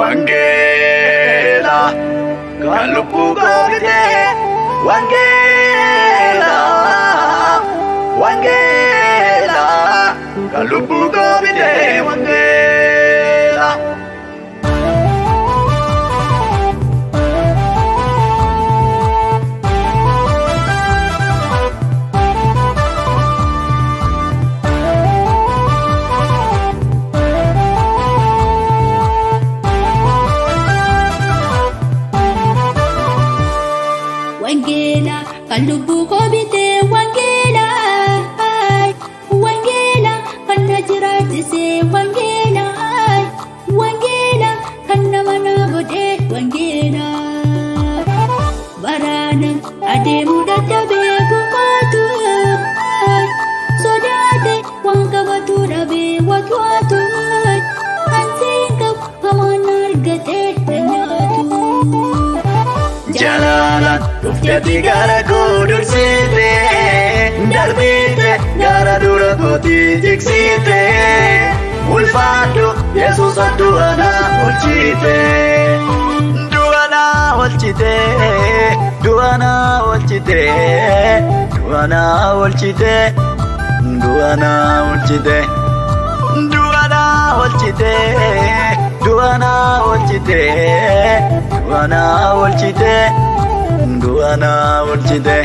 Wangeela kan lubbuu koo bite, wangeela, wangeela kan lubbuu koo bite, wangeela. Wangeela kan lubbuu koo bite, wangeela, wangeela kan na jiraachise, wangeela, wangeela kan nama na godhe, wangeela. Baraana adeemuu dadhabee gumaatu, sodaate waan qabatu dhabee watwaatu, kan siin qabu hamaan argate na nyaatu. Jalaala dhufteeti gara koo dursite, darbite gara dura kooti jigsite, ulfaadhu Yesuus du'a na oolchite. Du'a na oolchite, du'a na oolchite, du'a na oolchite, du'a na oolchite, du'a na oolchite, du'a na oolchite, du'a na oolchite, du'a na oolchite.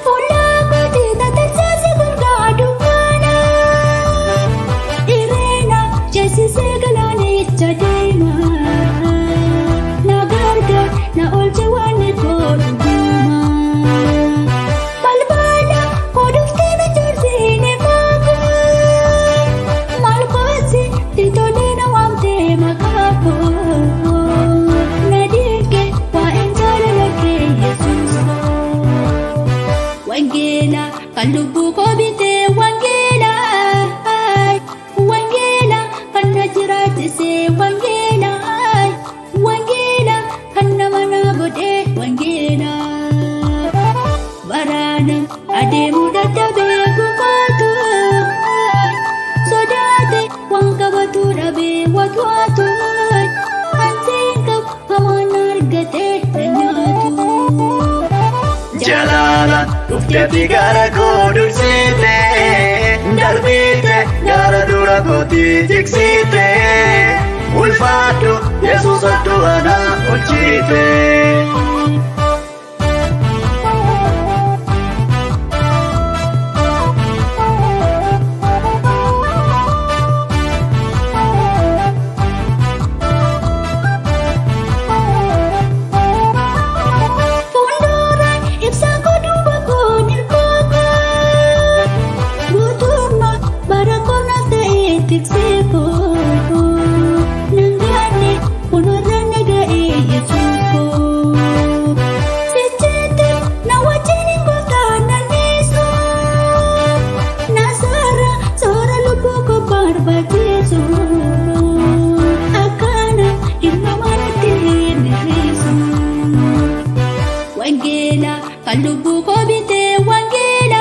Fuula kootii tatarsaase golgaa dukkaana, Irreena ceesisee galaanicha deema. Na gargaar na oolche waan koo dhuguma. Balbala koo dhuftee na joorsine maaka. Maal kooti titolee na waamtee maqaa koo. Na dhiige waa'een jaalala kee Yesuus koo. Wangeela kan lubbuu koo bite, wangeela, wangeela kan na jiraachise, wangeela, wangeela kan nama na godhe, wangeela. Baraana adeemuu dadhabee gumaatu, sodaate waan qabatu dhabee watwaatu, kan siin qabu hamaan argate na nyaatu. Jalaala dhufteeti gara koo dursite, darbite gara dura kooti jigsite, ulfaadhu Yesuus du'a na oolchite. Fuulduraan ibsaa koo duuba koo nirkooka. Guutummaa bara koo naaf ta'ee tiksee koo. Nan gaanne kunuunsa na ga'ee Yesuus koo. Sicheetti na wajjin hin gooftaan nan dhiisu. Na soora soora lubbuu koo barbaachisu. Akkana dhimma manatti hin hir'isu. Wangeela kan lubbuu koo bite, wangeela,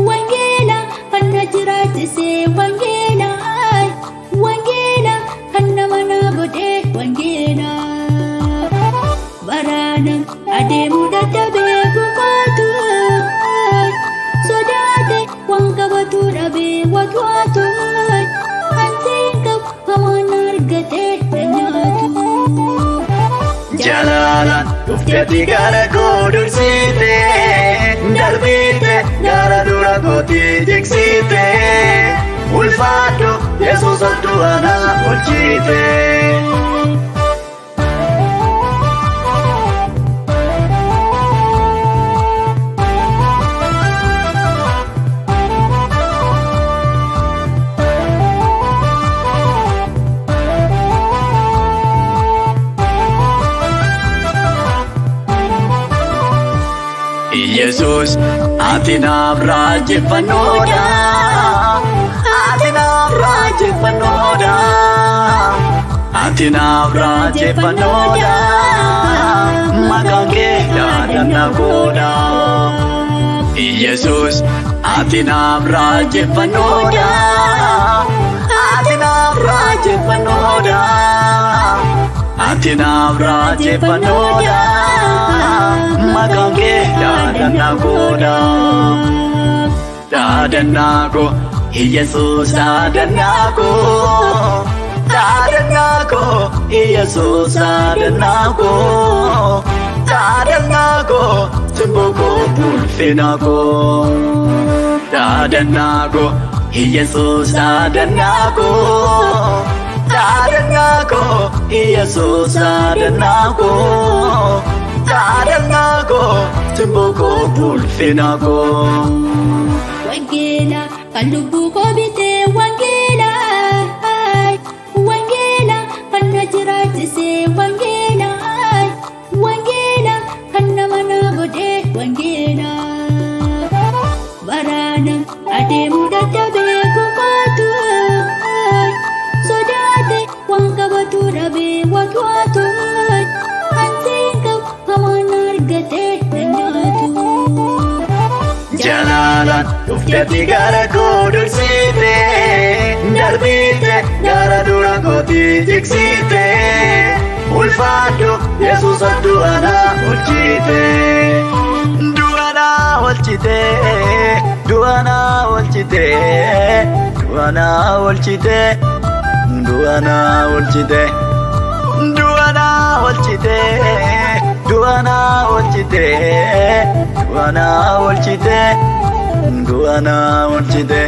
wangeela kan na jiraachise, wangeela, wangeela kan nama na godhe, wangeela. Baraana adeemuu dadhabee gumaatu, sodaate waan qabatu dhabee watwaatu, kan siin qabu hamaan argate na nyaatu. Jalaala dhufteeti gara koo dursite, darbite gara dura kooti jigsite, ulfaadhu Yesuus du'a na oolchite. Yesuus ati naaf raajeffannoodha. Ati naaf raajeffannoodha. Ati naaf raajeffannoodha, maqaan kee yaadannaa koodha. Yesuus ati naaf raajeffannoodha, ati naaf raajeffannoodha, ati naaf raajeffannoodha, maqaan kee yaadannaa koodha. Yaadannaa koo Yesuus yaadannaa koo, yaadannaa koo Yesuus yaadannaa koo, yaadannaa koo simboo koo ulfina koo. Yaadannaa koo Yesuus yaadannaa koo, yaadannaa koo Yesuus yaadannaa koo, yaadannaa koo simboo koo ulfina koo. Wangeela kan lubbuu koo bitee wangeela, wangeela kan na jiraachise wangeela, wangeela kan nama na godhe wangeela. Baraana adeemuu dadhabee kufaatu, sodaate waan qabatu dhabee watwaatu, hantiin qabu hamaan argate na nyaatu. Jalalaan dhuftee gara koo dursite, darbite gara dura kooti jigsite, ulfaadhu Yesuus du'a na oolchite. Du'a na oolchite, du'a na oolchite, du'a na oolchite, du'a na oolchite, du'a na oolchite, du'a na oolchite, du'a na oolchite, du'a na oolchite.